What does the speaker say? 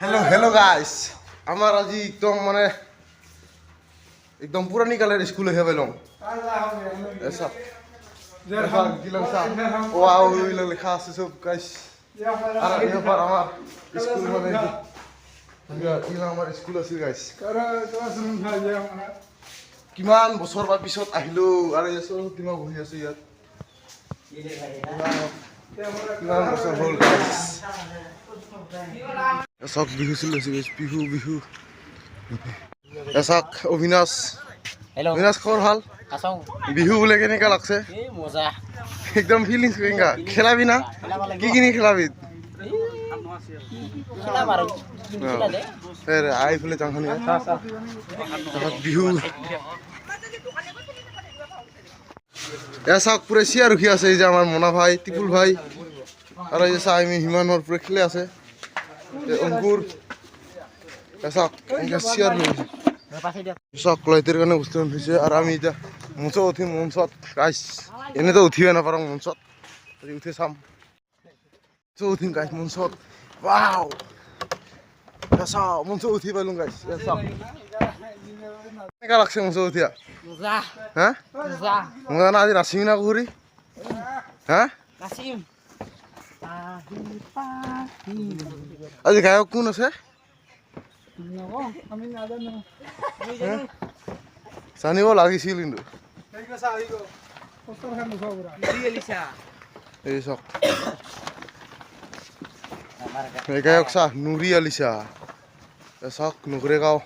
Hello' hello' গাইছ, আমাৰ আজি একদম মানে একদম পুৰণি কালৰ স্কুল আহি পাইলোঁ। চাওক, ৱাও, এইবিলাক লেখা আছে চব গাইছ। আৰু এইবাৰ আমাৰ স্কুল, মানে এইবিলাক আমাৰ স্কুল আছিল গাইছ। কিমান বছৰ বা পিছত আহিলো। আৰু এই সৰস্বতী মা বহি আছে ইয়াত। কিমান বছৰ হ'ল গাইছ। চাওক, বিহু চলি আছে, বিহু বিহু। চাওক, অবিনাশ। হেল্ল'। অবিনাশ, খবৰ ভাল? আছো। বিহু বোলে কেনেকা লাগছে? এই মজা। একদম ফিলিংছ কেনেকা? খেলাবি না? খেলাব লাগিব। কি কিনি খেলাবি? খেলাম আৰু খেলা দে। আইফালে যাওঁ। বিহু। এ চাওক, পুৰা চিয়াৰ ৰখি আছে। এই যে আমাৰ মোনা ভাই, টিপুল ভাই আৰু এই যে চাহ, আমি হিমানৰ পুৰা খেলে আছে। এই অংকুৰ। এ চাওক, এনেকা চিয়াৰ লৈ চাওক, লাইটৰ কাৰণে বস্তু হৈছে। আৰু আমি এতিয়া মঞ্চত উঠিম, মঞ্চত গাইছ। এনেতো উঠিব নাপাৰোঁ মঞ্চত, আজি উঠি চাম। মঞ্চত উঠিম গাইছ, মঞ্চত। ৱাও, চাওক, মঞ্চত উঠি পালোঁ গাইছ। চাওক, কেনেকা লাগছে মঞ্চত উঠিয়া? মজা। হা? মজা। মজা না? আজি নাচিবি না কুহুৰি, হা? নাচিম। আজি গায়ক কোন আছে? আমি নাজানো। জানিব লাগিছিল কিন্তু। এই চাওক, এই গায়ক চাহ নুৰি আলিচা। চাওক, নগৰে গাঁও।